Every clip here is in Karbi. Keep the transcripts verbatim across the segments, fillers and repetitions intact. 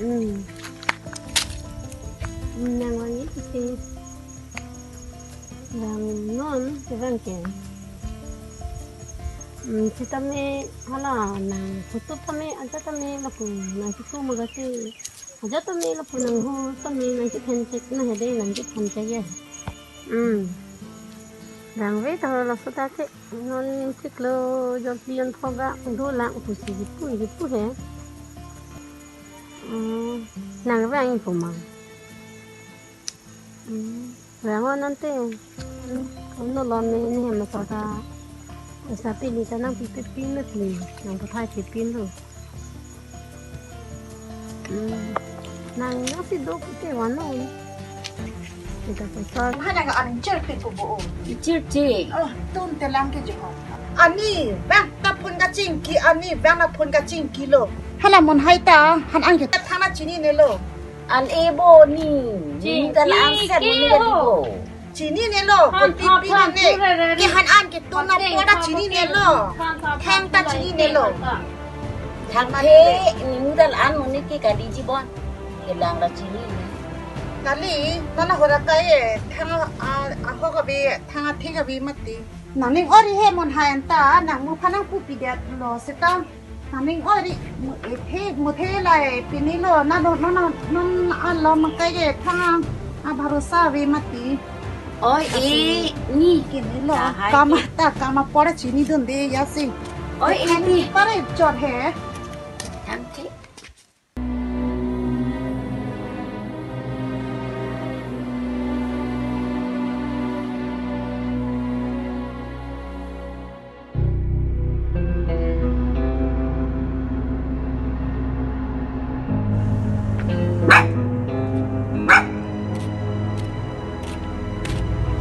Hmm. Nang wangi isi. Nang non, terang ke. Hmm, sitame hala nang photo tame, aja tame lapu nang kipu magasi. Aja tame lapu nang ho tame nang kithen cek na hede nang kithen cek ya. Hmm. Rang ve ta laso ta ke non chiklo jok pion phoga do lang pusi kipu kipu he. Hmm. Nang ve ang ipu ma. Hmm. Rang o nante. Hmm. Ano lon ne ne hem na ta. Asa pini ta nang pipi pin lo pini. Nang pathai pipi pin lo. Hmm. Nang nasi dok ke wano. Kita pasal. Mana nang aning chirpi ko bo. Chirpi. Oh, tun telang ke jo. Ani, bang ta phun kachingki, ani, bang na phun kachingki lo. Hala Monhai ta, han ang ke. Thana chinine lo. An e bo ni. Chingki ni ta la ang sen ke ni ho. Chinine lo, han ko pipi thap ne. Thap re re re. Ke han an ke tuna pora chinine lo. Thang ta chinine lo. Thang the ni mudal an muni ke kali jibon. Ke lang la chini. Kali, nana hora kai e. Thang a, a ho kabi, thang a thi kabi mati. Nang ning ori he Monhai anta, nang mu phanang pu pidet lo seta. Nang ning ori, mu, e, the, mu the lai pini lo, na lo, no, no, no, a lo makai ke thang a bharosa ave mati. Oi, e, ni. Kini lo, lahai kama ke. Ta kama pora chinidunde ya si. Oi, e, ni. Pare chot he. Thang the.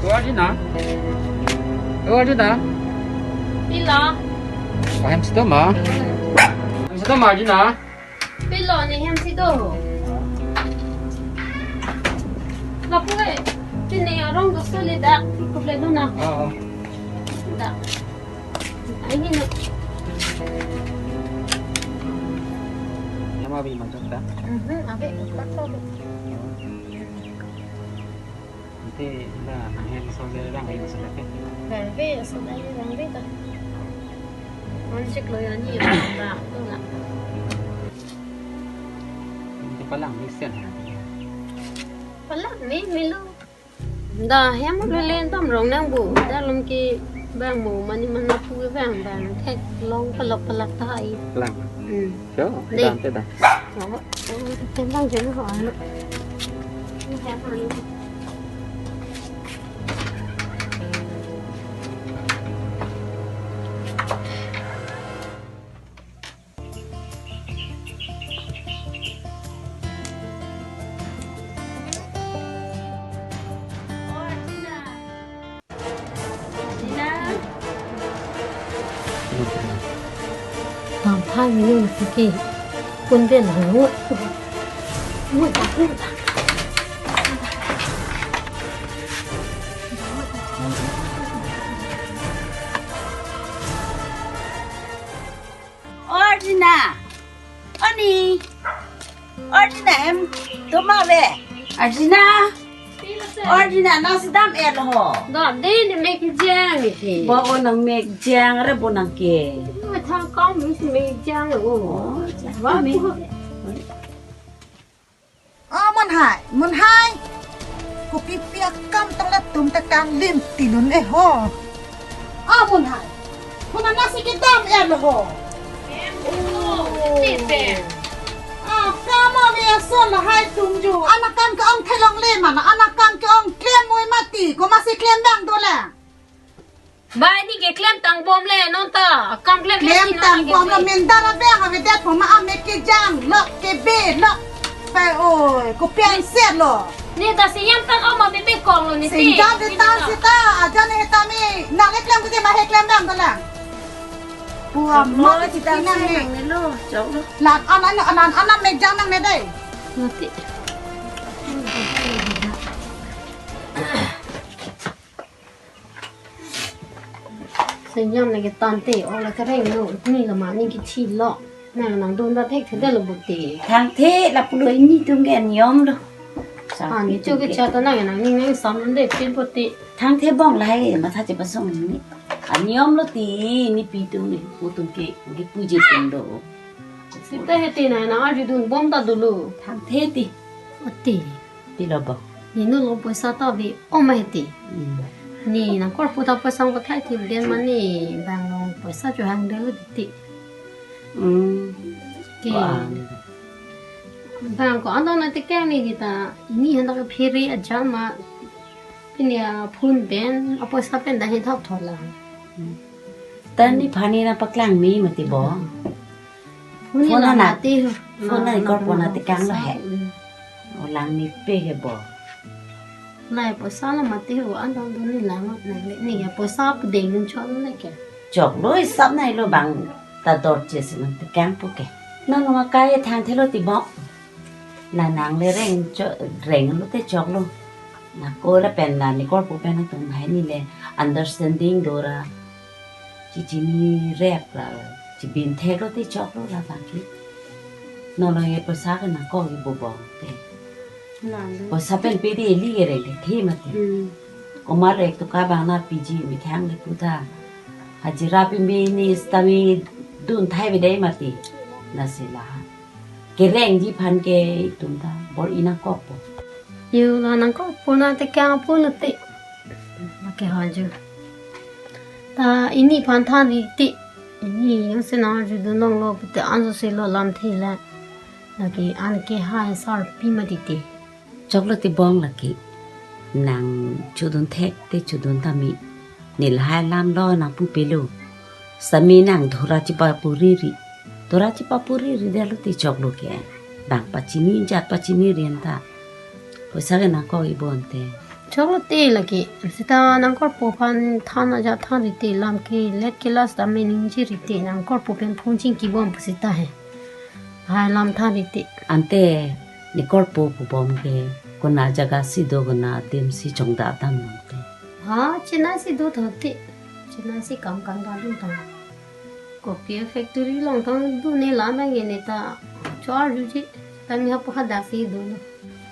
O Arjuna. O Arjuna. Pilo. Ahem sitoma. Ahem sitoma Arjuna. Pilo ne hem si do. Lapu e, pine arong do soli dak, kuble do na. Oh, oh. Dak. Ai ni na. Nama bi masak ta? Mhm, abe, kupat to. Ante la nanghem so le rang le so le ke. Rang le so le rang le ta. Anchik lo ya ni ba to la. Ante palang mesen. Palang ni melo. Da hem le le dam rong nang bu. Da lom ke bang mo mani mana pu bang bang thek long palak palak ta ai. Lang. Hmm. So, dei. Dan te da. Tendang jeng ho anu. Tam thai minu na puke. Kun ben hangut. Mui ta, mui ta. Arjuna. Ani. Arjuna hem. Toma ve. Arjuna. Arjuna, nang si dam-et lo ho. Dam de ne mek jang isi. Bo o nang mek jang re bo nang ke. Mo thang kong mi si mek jang lo. Oh, jang. Wa mi. Oh, Monhai, Monhai. Kopi pi akam tang latum ta kanglim tilun e ho. Ah, Monhai. Huna nasi kedam ya lo ho. Oh. Ah, kama me ason lahai tum ju. Anakan ke-ong thelongle mana, anakan ke-ong klem moi mati, komatsi klem bang dolang. Bai ni ke klem tangbom le non ta. Akam klem le klem si non tangbom ke lo si. Minda ra bang avedet poma amek kejang lok kebe lok. Pai oi, kopi an ser lo. Ne ta si yam tang ama bebe kong lo ne si ti. Jam de ta si ta, ajan ne ta me. Nang le klem ke ma he klem bang dolang. Puam mo mo ti ta nang se ne. Nang ne lo, chok lo. Lan an an an an an mek jang nang ne dei. Mati. Senyam lagi tante, oh, la kereng lo, ni lama ni kithi lo. Nang nangdun ta thekthedetlo puti. Thangthe lapulo, initum ke niyom lo. Sa Ah, ni pitum cho ke ke. Cha ta nang nangning nang sam lo de pin puti. Thangthe bong lahai matha chepasong ni. Aniyom lo ti, ni pitum ni putum ke, ke puji tum do. Sita he ti nang nang arjudun bom ta dolo. Thangthe ti. Ati. Ti lo bong. Ni nu lo poisa ta bi om he ti. Hmm. Ni nangkorpo ta poisa ko thai ti den mane bang lo poisa cho hang de lo ti. Hmm. Ke. Ko an. Bang ko an dong na te keng ni kita ini hendak ke phiri aja ma pini a phone pen a poisa pen dah hithap thola. Hmm. Ta nephan ni nangpaklang me mati bong. Phone Phone na na. Mati ho. Phone na Na, ikor na, pon na na te kang lo poisa. He. Hmm. O lang ni pe he bong. Nai poisa lo mati ho an dong dun ni lang lo nang le ni ya poisa pudeng nun chot le ke. Choklo isap nai lo bang ta dor che si nang tekang po ke. Nang nung akai thangthelo ti bong. Na nang le reng cho reng lo te choklo. Na ko le pen na nekorpo pen atum hai ni le understanding do ra. Chichini rep ra. Chibin thek lo te choklo la bang ki. No lo ye poisa ke nangkok ibu bong te. Lalu. Poisa pen pidi eli kereng ke thi mati. Hmm. Komar ek tu kabang na piji methang le puta. Hajira pi mi ni stami dun thai bidai mati. Na sila. Kerengji aphan ke itum ta bor-i nangkokpo. Yo la nangkokpo na te kang po na te. Na ke haju. Ta ini aphan than ri te. Ini yang se nang arjudun long lo pute an so se lo lamthe le. Lake an ke hai sarpi mati te. Choklo ti bong lake. Nang chodun thek te chodun tame. Ne lahai alam lo nangpu pelo. Sami nang dhora chipa puriri. Dhora chipa puriri dalo ti choklo ke. Bang pachini jat pachini rian ta. Poisa ke nangkok ibon te. Choklo te lake. Sita nangkorpo aphan than aja than ri te lam ke let ke las ta mening ji ri te nangkorpo pen phone chingki bom pu sita he. Hai lam than ri te. Ante nekorpo pu bom ke kona jaga si do kona adim si chongda dam nang te. Ha, Chennai si do tho te. Chennai si kam kan ga dun tho. Kopi factory long tho dun ne lam nang ne ta. Chor ju ji. Ta mi hapu hadak si do lo.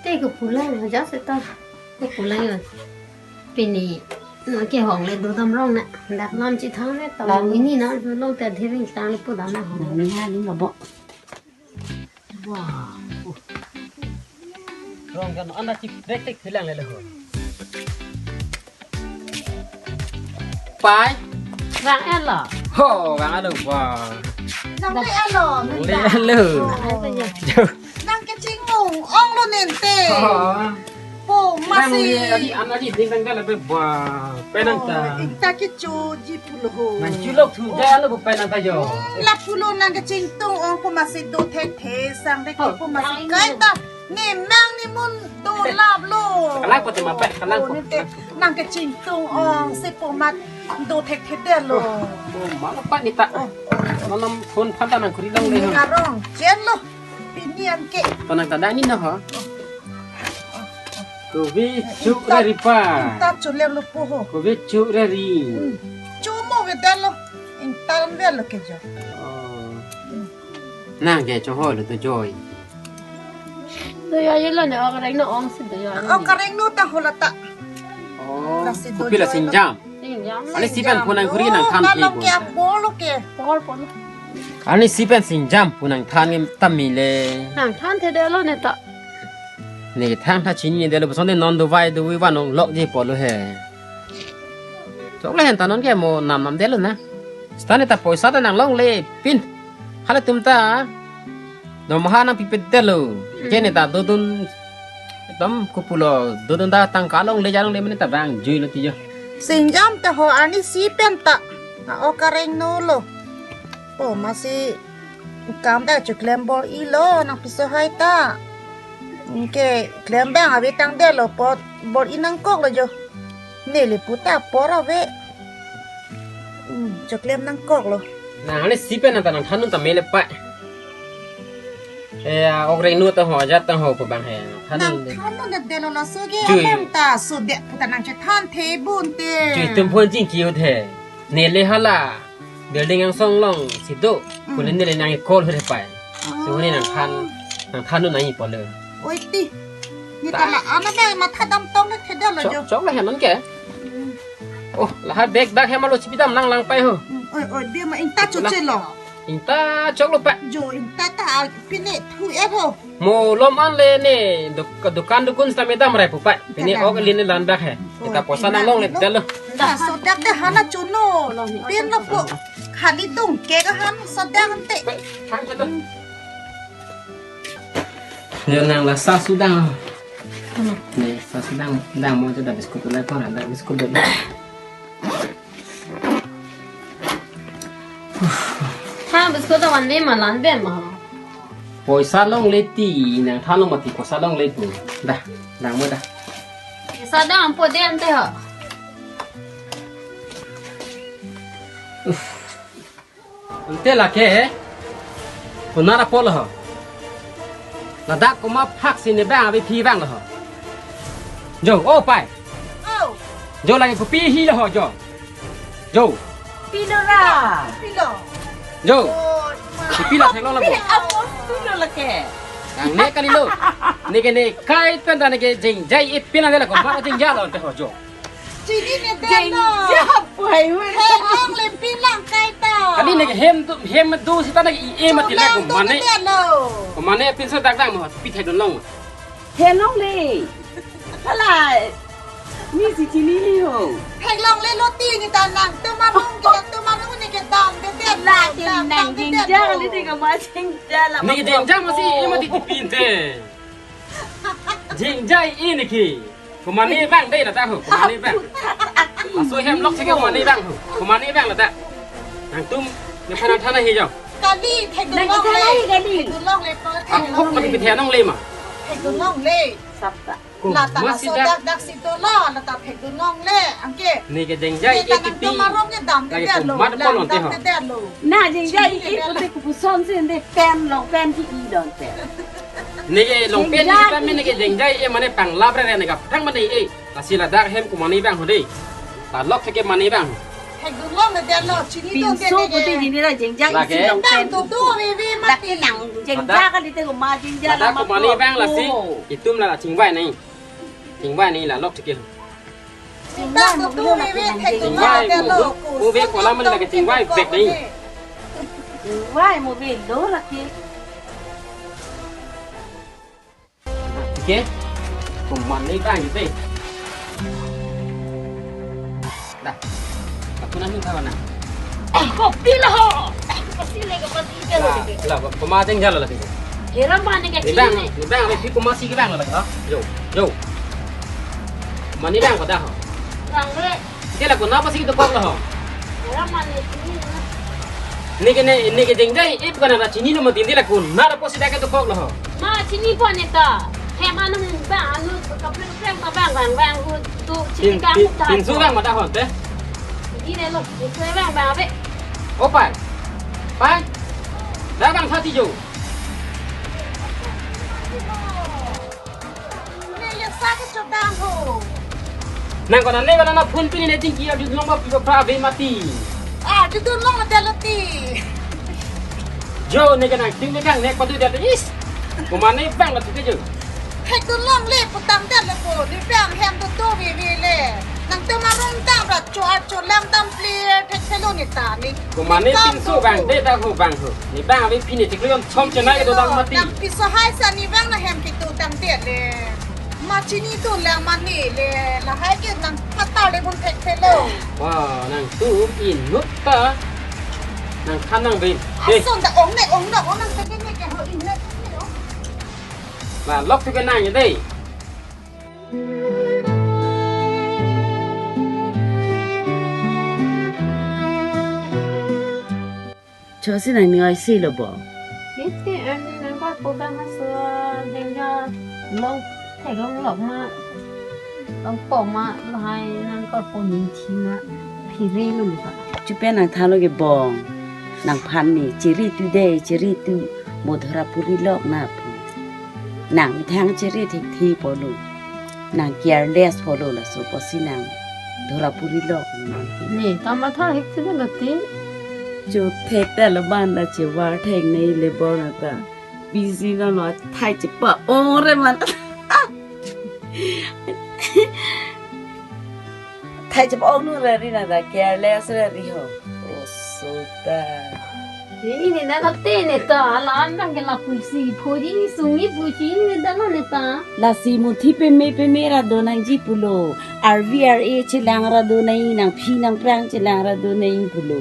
Te ko pulang ja se ta. Ko pulang yo. Pini na ke hong le do dam rong na. Dak lam chi thang ne ta. Lam. Ini na ju lo ta dhering tang le pu dam na hong. Nang ni ha ni lo bo. Wah. Rong kan anda chip tek tek hilang lele ho. Pai. Rang elo. Ho, rang elo, wah. Nang le elo, le elo. Nang kechingmung ong lo nente. Oh. Po, masih. Adi an adi ding dang dala be ba. Penang ta. Ingta kecho ji pulo ho. Nang chulok thu ja lo bu penang ta jo. Hmm, lapulo nang kechingtung ong po masih do thekthe sang de po masih kai ta. Ni nang ni mun do lap lo. Kalang po te ma pe, kalang po. Nang kechingtung ong si po mat do thekthe de lo. Oh, ma pa ni ta. Malam phone phan ta nang kuri long le. Ni arong chen lo. Pini an ke. Panang ta dani na ho. Kovi chuk ra ri pa. Ta chulem lo po ho. Kovi chuk ra ri. Hmm. Chumo ve dan lo. Ingtan ve lo ke jo. Oh. Nang ke cho ho lo to joi. Do ya ye lo ne ok reng no ong si do ya. Ok reng no ta ho la ta. Oh. La si do kopi la joi sinjam. Sinjam. Ani si pen phone nang kuri nang than. Lo ke bol lo ke. Bol bol. Ani si pen sinjam phone nang than ngem tam mi le. Nang than the de lo ne ta. Ne than tha chini de lo bosonte non do vai do wi van ong lok ji po lo he. Chok le hen ta non ke mo nam nam de lo na. Sita ne ta poisa ta nang long le pin. Hala tum ta. Dormaha nang pipet de lo. Ke ne ta do dun. Dom kupulo do dun ta tangka long le ja long le mene ta bang jui lo ti jo. Sinjam ta ho ani si pen ta. A ok reng no lo. Po masi kam ta chuklem bor-i lo nang piso hai ta. Ke klem bang ave tang de lo pot bor-i nangkok lo jo. Neli puta por ave. Hmm, chuklem nangkok lo. Nang ani si pen nang ta nang than dun ta me le pa. Eh, ok reng nu ta ho, ajat ta ho pu bang he. Than dun. Nang than dun de lo laso ke. Chui. Alam ta so de puta nang che than the bun te. Chui tum phone chingki u the. Neli hala. Building angsong alongsi do. Hmm. Pule neli nang call hur pai. Oh. So neli nangthan, nangthan un nangji pulo. Oi ti. Neli ta- ta la ana ba matha damtong le theda lo jo. Chok, choklo hem non ke. Hmm. Oh, lahai bag dak hem alo chipi dam lang lang pai ho. Hmm. Oi, oi, dia ma ingta choche lo. Ingta choklo pa. Jo ingta ta pine thu er ho. Mo lom an le ne duk-, dukan dukun sita me dam rai pu pa. Pine ok le ne lan bak he. Kita poisa nang longle dalo. Dah sodak dah hana chono. Pin lo po. Khali tung ke ka han sodak ante. Yo nang la sa sudang. Ne sa sudang dang mo jo da biscuit le ko da biscuit do. Ha, biscuit awan le ma lan ben ma. Poisa longle ti, nangthan lo mati poisa longle tu. Dah, dang mo dah. Poisa dang po den te ha. Ante lake, konat apot lo ho. Ladak komat phak si ne bang abi phi bang lo ho. Jo, o pai. Oh. Jo lake kopi hi lo ho jo. Jo. Pilo ra. Pilo. Jo. Oh, ma. Kopi la thek lo la bo. Pi apot tu lo lake. Nang ne kali lo. Ne ke ne kai pen ta ne ke jengjai ipin ane la komat jengjai lo te ho jo. Chini ne den lo. Jengjai pai hu. Theklongle pin lang kai ta. Kali ne ke hem tu, hem tu sita ne ke i e mati le ko mane. Den lo. Ko mane pinso dak dak mo pi thekdun long. Theklongle. Hala. Ni si chini ni ho. Theklongle lo ti ni ta nangtum arong ke, nangtum arong ne ke dam ke den. La ke dam, nang dam ke den jengjai lo. Kali te ka ma jengjai la. Ne ke jengjai masi e mati ti pin te. Jengjai e ne ke. Ko mane bang dei ladak ho, ko mane bang. Laso hem lok thek ke ko mane bang ho. Ko mane bang ladak. Nangtum ne phan than ahi jo. Kali, thekdun longle. Nang thek ahi kali. Thekdun longle po. Akhok mati pithe nongle ma. Thekdun longle. Sapta. Ko lata masi laso dak dak si to lo, lata thekdun longle. Anke. Ne ke jengjai e ti pi. Nangtum arong ke dam ke den lo. Lake ko mat pon dam te ho. Ke den lo. Na jengjai e ko te kupuson si ne pen long pen ki i don te. Ne ke long pen ni jengjai. Kita me ne ke jengjai e mane panglap re ne ka thang mane e. Lasi ladak hem ko mane bang ho dei. Ta lok thek ke mane bang. Thekdun longle den lo, chini dun den pinso ke. Pute jini la jengjai lake isi long pen. Dam tu tu vivi mati. Lake nang jengjai kali te ko ma jengjai ladak la ko mane bang lasi. Itum la chingvai nai. Chingvai nai la lok thek ke. Chingvai mo tu vivi thekdun longle den lo. Mo ve kola mane lake chingvai bek nai. Chingvai mo ve lo lake. Oke. Ko mane bang ite. Dah. Aku nang minta mana? Eh, kopi lo ho. Pasi le ke pasi ke lo ke. Lah, ko ma jengjai lo lake. Heran ba ne ke. Ne bang, ne bang, abi phi ko masi ke bang lo lake. Yo, yo. Mane bang ko dah ho. Bang le. Ke la konat apotsi dokok lo ho. Ora mane chini na. Ne ke ne, ne ke jengjai e bukan ada chini no mati ne la konat apotsi dak ke dokok lo ho. Ma chini po ne ta. Hem anam bang anu kaprek kaprek ta bang bang bang hu tu chini pin, ka pin, hu ta. Pinso bang mata ho te. Di ne lo, pinso bang bang abe. O pai. Pai. Dah bang sati jo. Ne ya sa ke chodang ho. Nang kona ne kona na phone pini ne jingki arjudun long ba pi ba pra ave mati. Ah, arjudun long na delo ti. Jo ne ke nangtum ke kang ne patu dia is. Ko mane bang la tu ke jo. Thekdun longle putang delo ko, ne bang hem tu tu vi vi le. Nangtum arong tang ra cho ar cho lang tam plir thek thelo ne ta ne. Ko mane pinso bang de ta ho bang ho. Ne bang ave pini tik leon chom chenai do dang mati. Nang piso hai sa ne bang na hem kitu tang de le. Ma chini tu lang mane le. Lahai ke nang patar le bun thek thelo. Wah, nangtum inut ta. Nang khan nang bin. Eh. Ason ta ong ne ong na ong nang thek ne ke ho in ne. La lok tu ke nang ye dei. Chosi nang ni oi si lo bo. Iti an nang kor po bang haso dengja long thek long lok ma long po ma lahai nang kor po ni thi ma phiri lo ni ka. Chupe nang thalo ke bong. Nangphan ni chiri tu dei, chiri tu Madhurapuri lok na pu. Nang methang chiri thik thi polo. Nang careless polo laso apotsi nang Madhurapuri lok. Ne, ta matha hek thi lo ti. Chothe ta laban ta chevar thek nei le bor nang ta. Busy na lo, thai chepa-ong re man. Thai chepa-ong nu ra ri nang ta, careless ra ri ho. Oso ta. Ini ne na te ne ta, ala an bang ke lapusi phoji sungi pusi ne ta lo ne ta. Lasi muthi peme peme ra do nangji pulo. R V R A chelang ra do nang, nangphi nangphrang chelang ra do nang pulo.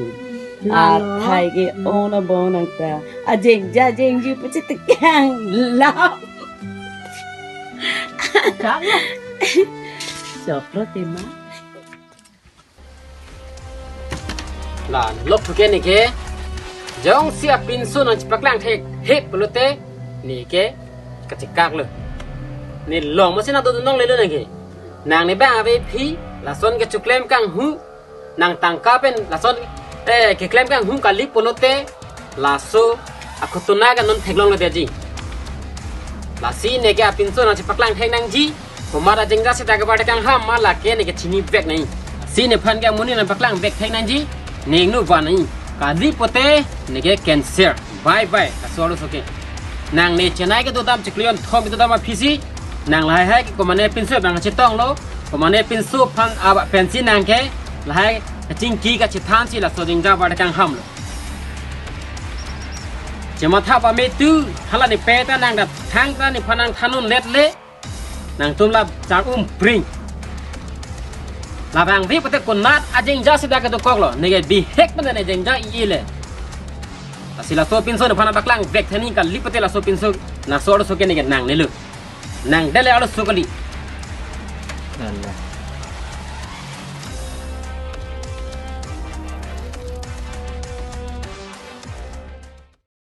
Lalo. Athai ke-ong na bor nang ta. Ajengja jengju pu chetekang lap. Kang. Choplo tema. La, lok thuke neke. Jongsi apinso nangchepaklang thek, he pulote, neke kachekak lo. Ne long masi nang dodun longle lo neke. Nang ne bang avephi, lason kechoklem kanghu, nang tangka pen, lason, eh, keklem kanghu kali pulote, laso akhutuna ke non theklong lo detji. Lasi neke apinso nangchepaklang thek nangji, komat ajengja seta kevardetang ham ma lake neke chinivek nang. Si nephan ke amonit nangpaklang vek thek nangji, ne ingno van nang. Kali pulote neke cancel. Bye bye, laso arloso ke. Nang ne Chennai kedodam chiklo kethom kedodam aphisi, nang lahai hai ke komane pinso bang chetong lo, komane pinso aphan aba pensi nang ke lahai kachingki kachethansi laso ajengja vardetang ham lo. Chematha pame tu, hala ne peta nang ta thangta nephan nang than unlet le. Nangtum la char-um pring. Labang vi pute konat ajengja seta kedokok lo, neke bihek pen ne jengja i le. Lasi laso pinso nephan paklang vek theni kali pute laso pinso nangso arloso ke neke nang ne lo. Nang dele arloso kali.